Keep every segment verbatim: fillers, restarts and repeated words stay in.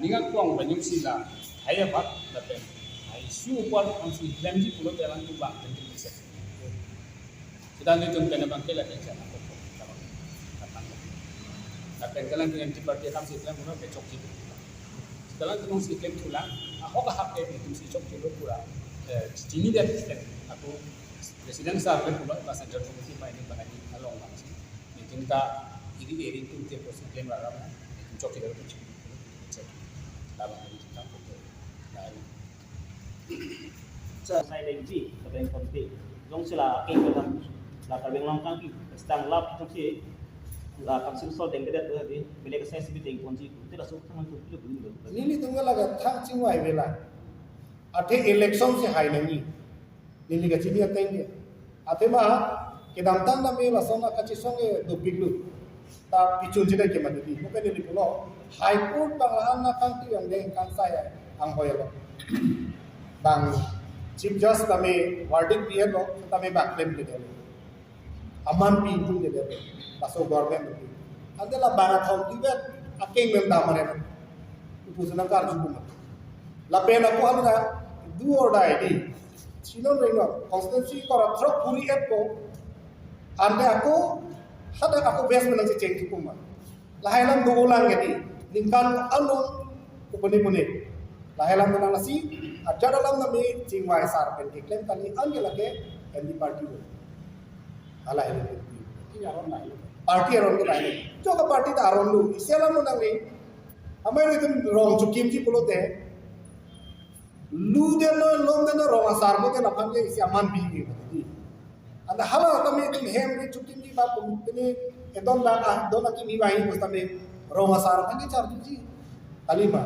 Ning aklong pen jongsi lahai abat lapen lahai issue apor jongsi klemji pulote alangtum bang pen jongsi se. Seta nelitum pen abangke lapen chana ko. Lapen ke alangtum anti party akam si klem pulo ke chokche. Seta alangtum jongsi klem thulang, ahok ahak ke nelitum si chokche lo pura. Eh, chinidet klem ako president sir le pulo, ba central committee pai ni banai along bang si. Nelitum ta iri iri tum te post klem raram, nelitum chokche lo. Sa sai dengji, kadeng konti. Jongsi la keng kadang la Karbi Anglong kangki, stang lap jongsi la Council sol dengkedet tu hadi, bile ke sai sibi deng konji, te la suk thang tu tu tu. Nelitum ke lake thang chingvai vela. Athe election si hai nangji. Neli kachini ateng ke. Athema kedamtang nami lason akachesong ke dopiklo. Ta pichun chida ke mati di. Bukan neli pulo. High Court bang la-an na kangti yang deng kangsai anghoi lo. Bang Chief Judge tame verdict diya lo, tame bang klem ke delo. Aman pi ingtung delo. Laso government lo. Ante la bang athom tivet akeng mem dam mare. Upu senang karju buma. Lapen ako halo na do or die di. Sinon rengno constituency kora throk puri et ko. Ante ako hada ako best menang si cheng thupuma. Lahai alam do ulang jadi. Ningkan anu kupuni puni. Lahai alam menang nasi, ajar alam nami chingvai sar pen keklem kali an ke lake anti party lo. Halahai lo. Party aron lahai lo. Party aron ke lahai lo. Joka party ta aron lo. Isi alam menang ni. Amai nelitum rong chukimji pulote. Lu den no, lom den no, rong asar mo den aphan ke isi aman pi ke. Anta hala tame itum hem ri chukimji ba pum pini edon ba ah don akimi ba hi bos tame rong asar aphan ke charjuji. Kalima.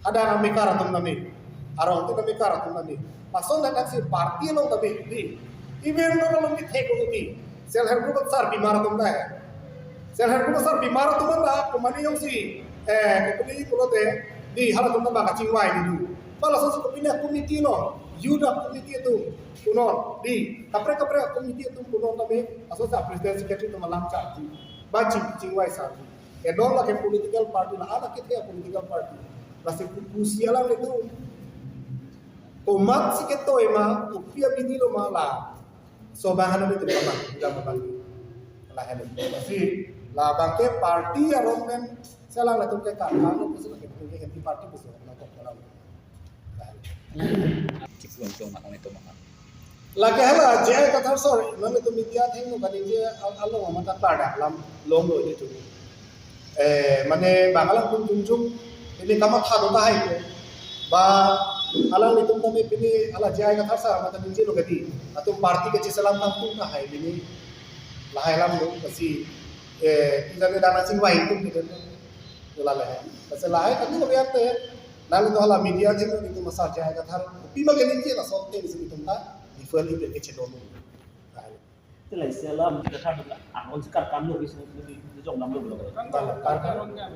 Ada amekar atum tame. Arong tu amekar atum tame. Lason dak si party along tame di. Even no along di thek ko di. Self help group asar bimar atum ta hai. Self help group asar bimar atum ta, komane jongsi, eh, kopine pulote, di halatum ta bang kachingvai di do. Ba laso si kopine committee lo, youth committee atum, punon, di, kaprek kaprek committee atum punon tame, laso si president secretary atum alam charjuji. Ba ching, chingvai charjuji. Edon lake political party la, ala kethe political party. Lasi kupusi alam itu. Komat si ketoi ma, kopi abidi lo ma la. So bang hanu itu ma, udah ma bang. Lahai lo. Lasi, la bangke party aron pen, selang latum ke kakang lo, pusi lake tum ke anti party pusi, na kok kalang. Lahai lo. Kipun chong matang itu maka. Lake hala, J I Kathar sir, nang itu media theng lo, kaningje al-, along mata pada alam, long lo itu. Eh, mane bang alam pun tunjuk, ini kamatha do tahai ko. Ba alam itum tame pini ala J I Kathar sir mata ningje lo kadi. Atum party ke chiselam tangtung tahai pini. Lahai alam lo, basi, eh, ijane dana chingvai itum kita. Lahai. Basi lahai kami ko biar te. Nang itu hala media theng lo itum asar J I Kathar. Pi ma ke ningje la sote bisi itum ta. Different itum ke chedon lo. Lahai. Te lahai selam kita thar dula. Ah, on sikar kam lo, isi, isi, isi jong nam lo, lo. Kan, kan, kan, kan, kan.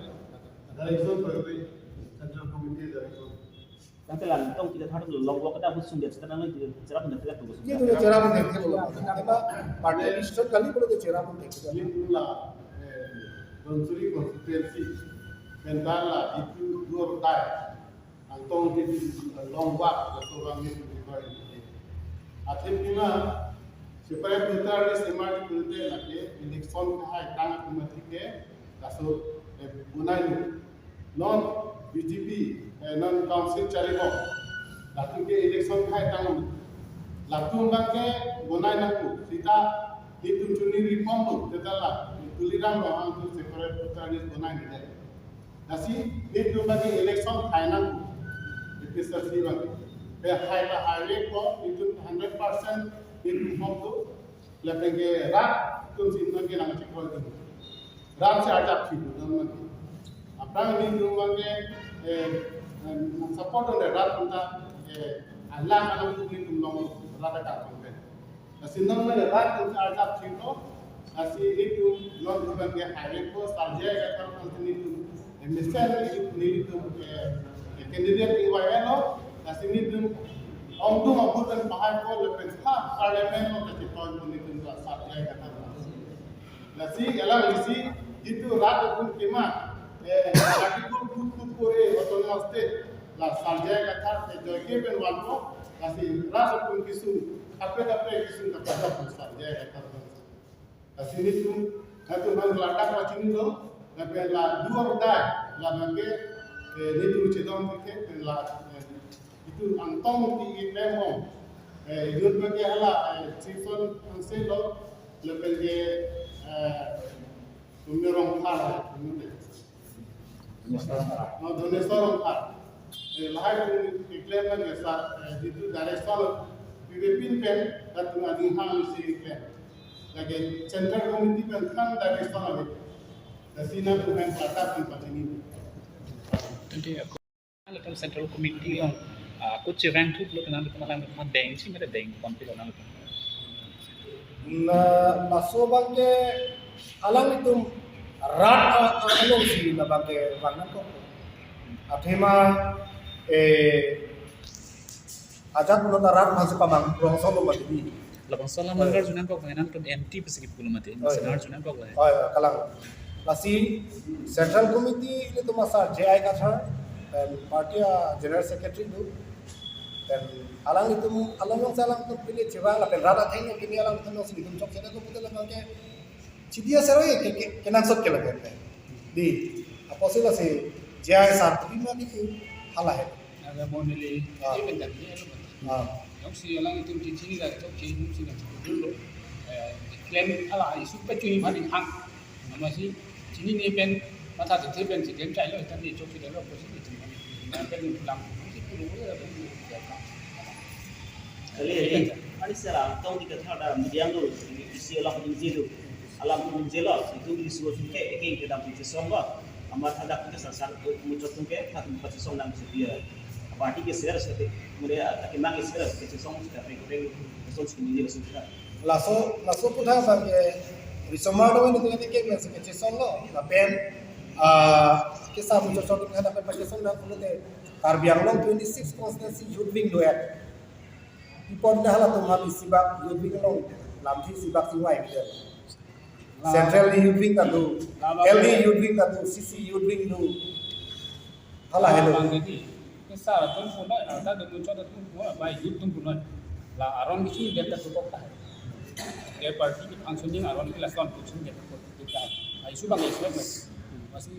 Direction Secretary, Central Committee direction. Kan selam tong kita thar dula, long walk kita bus sung dia, sekarang lagi cherap nang kita tunggu. Iya, tuh, cherap nang kita tunggu. Emang partai di Eastern kali perlu tuh cherap nang kita. Ini pula, eh, Dhansiri constituency, Bendala, itu dua betai. Angtong di, di, di, long walk, laso abang nelitum kekoi. Athe pima, separate voter list emerge pulote lake, election kehai tang atum atike, laso, eh, bonai lo. Non B J P, eh, non council charibom. Latum ke election kehai tang lo. Latum abangke bonai nangpo. Seta, nelitum chini reform lo, seta la, Tuliram Ronghang tu separate voter list bonai nangpo. Lasi, nelitum abangke election hai nang, A P H L C abangke. Pen hai ta hai ko, nelitum hundred percent nelitum hok tu, lapen ke rat atum si nang ke nangchekoi tu. Rat si arjap si tu, nang abangke. Aphrang nelitum abangke, eh, eh, nang support oleh rat atum ta, eh, alang alang tu nelitum long rat ta kongpen. Lasi nang mene rat atum arjap chinglo, lasi nelitum non urban ke highway ko sarjai ka kam lasi nelitum, eh, mesen nelitum, nelitum, eh, eh, candidate ingvai lo, lasi nelitum ongdung abut pen pahai ko lapen ha parliament lo kachetoipo nelitum ta sarjai ka kam. Lasi alang lasi jitu rat atum kema, eh, article kut kut ko e, Te, la Sar J I Kathar te joike pen vanpo, lasi rat atum kesung, kaprek kaprek kesung kapajok Sar J I Kathar. Lasi nelitum, nelitum aphan klardak pachinilo, lapen la do or die, labangke, eh, nelitum chedon thekthe, pen la, eh, itum angtong ti i pemong, eh, itum bangke hala, eh, Sison Angse lo, lapen ke, eh, Tumne Rongphar, tumne. Oh, Donesor Rongphar. Eh, lahai tum keklem abangke sa, eh, jitu direction, pipepin pen, latum ading hang si keklem. Lake Central Committee pen than direction ave. Lasi nelitum pen klardak pen pachini. Thank you. Nangtum Central Committee along, ah, kut chevang thulo, nangtum alangtum dengsi mate deng konpi lo nangtum? Na, laso abangke alanglitum rat a-, a-, alongsi labangke vang nangkok. Athema, eh, ajat pulo ta rat masih pamang rongso lo mati di. Labangso alam, eh, nangkarju nangkok, nangtum M T pesi kipu lo mati, oh, iya, nangkarju nangkok lo. Oh, iya, kalang. Lasi Central Committee ilitum asar J I Kathar, pen party a General Secretary do. Pen alanglitum, alanglongsi alangtum pini chevang lapen rat athengno pini alangtum alongsi nelitum chokche do pute labangke chidi asar ke, ke, ke, kenangsot ke lake. Di, apotsi lasi J I sar pini ma di tu hala he. Ada mo neli, ah, ini bentar, ini ada bentar. Ah. Jongsi alanglitum chini dak chokche, jongsi dak chokche dulu. Eh, claim hala issue pachinghang. Amatsi chinine pen matha thekthe pensi claim chailo, tangte chokche dolo pusi nelitum. Nangtum pulang, si pulo pulo ada pulo. Kali ini, ani sera, tong di kethar da, mediang lo, isi alam ningje lo. Alam ningje lo, itum isi atum ke, eke kedam chesong lo. Amat hadak ke sasar, muchot atum ke, hatum pachesong nang si dia. Party ke sera sete, mure, ake mang ke sera, ke chesong, sera, pe, pe, chesong si ningje lo, sera. Laso, laso puthot abangke, risomar do ini tuh ke, ke, ke chesong lo, lapen, ah, ke sa muchot atum ke hadak pachesong nang pulote, Karbi Anglong twenty-six constituency youth wing do-et. Ipon dah halatum hami sibak youth wing along lamthe sibak singwai gitu. Central youth wing ta do, L D youth wing ta do, C C youth wing do. Hala helo. Bang jadi, ke sar atum pulo, ata do muchot atum pulo, bai youth atum pulo. La aron kisu dia ta tukok ta. Dia party ke functioning aron ke lason kisu dia ta tukok ta. Ai su bang isu lagi. Masih,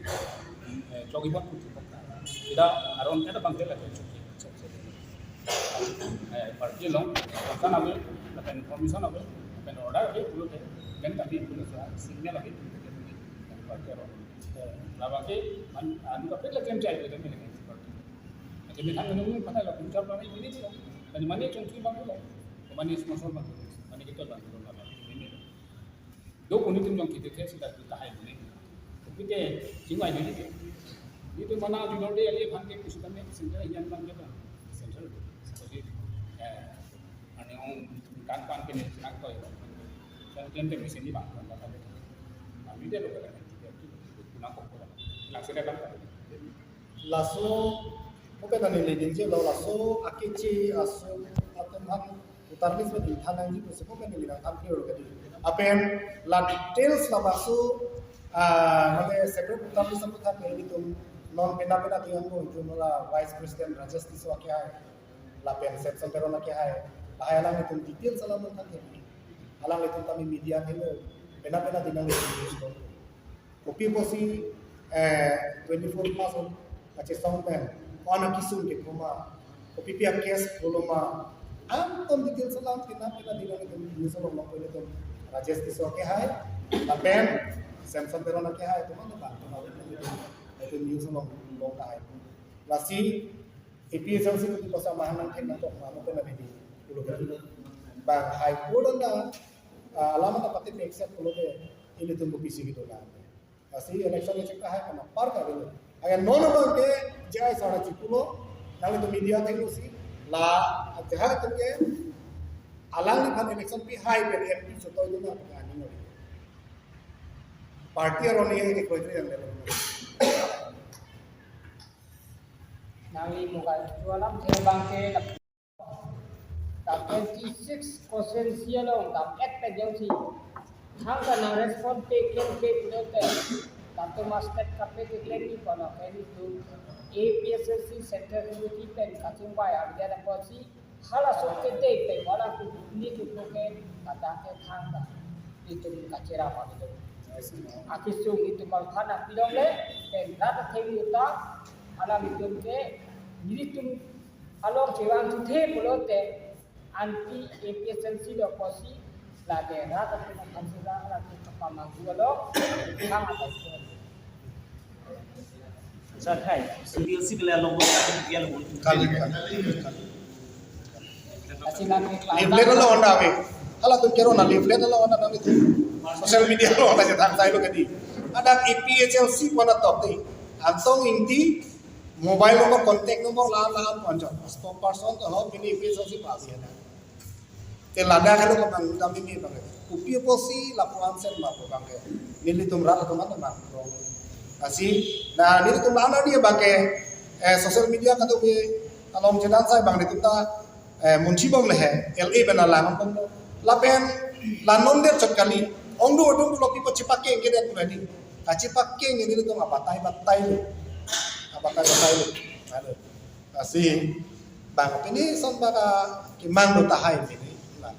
eh, jogi buat tukok ta. Tidak aron kita bang dia lagi. Eh, party along, lakan ave, lapen information ave, lapen order ave, pulote, lapen kami pulo sa, signal ave, pulote, party along. Eh, labangke, man, anu kaprek la claim chai, pulote, kami lakan party. Lapen kami thang menunggu, pada la, puncak mana ini tu, dan mana chongki bang tu, mana sponsor bang, mana kita bang tu, mana ini. Do ko nelitum jong kiti the sida tu tahai bune. Kiti chingwai bune ke. Nelitum mana judor de ali aphan ke kusi kami center yan bang ke bang. Center. Jadi, eh, ane ong kan pan ke ne sinang ko ya. Kan kan te mesin ni bang kan kami. Kami de lo kan. Kuna ko ko. Langsung kan. Laso, mo pen neli ningje lo laso akeche aso atum aphan voter list pen ingthan nangji pusi mo pen neli nangthan clear kadi. Lapen la details labangso, ah, mane separate voter list aputhak ke nelitum non pena pena tu yang mo itum la Vice President Rajesh Tisso akehai, lapen Samson Teron akehai, lahai alanglitum details alam nangthan kadi. Alanglitum kami media thengno pena pena dinang nelitum news ko. Kopi pusi, eh, twenty-four plus on kachesong pen, on akesung ke koma, kopi pi a-case pulo ma, anton details alam pena pena dinang nelitum news along nangpo nelitum Rajesh Tisso akehai, lapen Samson Teron akehai, atum an bang, atum an nelitum news along long tahai. Lasi, A P H L C kopi pusi amahang nangthan nangkok ma, mo pen abidi, pulo ke. Bang High Court anta, ah, alam anta pati accept pulote, ilitum kopisi kedo na. Lasi election ni chek tahai kana par ka belo. Agar non abangke J I sar chipulo, nanglitum media thengno si, la, ajahak atum ke, alangliphan election pihai pen M P chotoi dun na paka ani ngori. Party aron ni ke koi yang delo. Nangli mobile jualam ke bangke la, la twenty-six constituency along la et pe jongsi. Hang ka nang respond pe ken pe pulote. Latum a-step kape keklem ni kono ke nelitum A P H L C Central Committee pen kachingvai abidan apotsi halaso ke dei pen wala tu ni tu ke kata ke thang ta nelitum kachera pa nelitum. Akisung nelitum malphan apidong le pen rat atheng yuta hala nelitum ke nelitum along chevang tuthe pulote anti A P H L C lo apotsi lake rat atum aphan sila lake kapamanghu lo, hang atai. Sir, hai, C B L C bela long long dia long. Kali, kali. Kasi lake Leaflet lo onda ave. Halatum kero na leaflet lo onda nami tu. Social media lo onda chethan sai lo kadi. Ada A P H L C pon atok di. Antong Ingti mobile number, contact number lahan lahan pon jo. Spokesperson to ho pini A P H L C pa si ada. Te ladak helo ko bang dam ini bang. Kopi apotsi lapuan sen ma ko bang ke. Nelitum rat atum an bang. Asi na nelitum la ana dia bang ke eh, social media kado ke along chedan sai bang nelitum ta eh, munchi bom le he, L A bena lang bom lo. Lapen la non der chot kali. Ongdo odung lo pipo chipakeng ke det mani. Kachipakeng ini nelitum abatai batai le. Abatai batai le. Alo. Asi bang pini son baka kimang do tahai pini. Nah.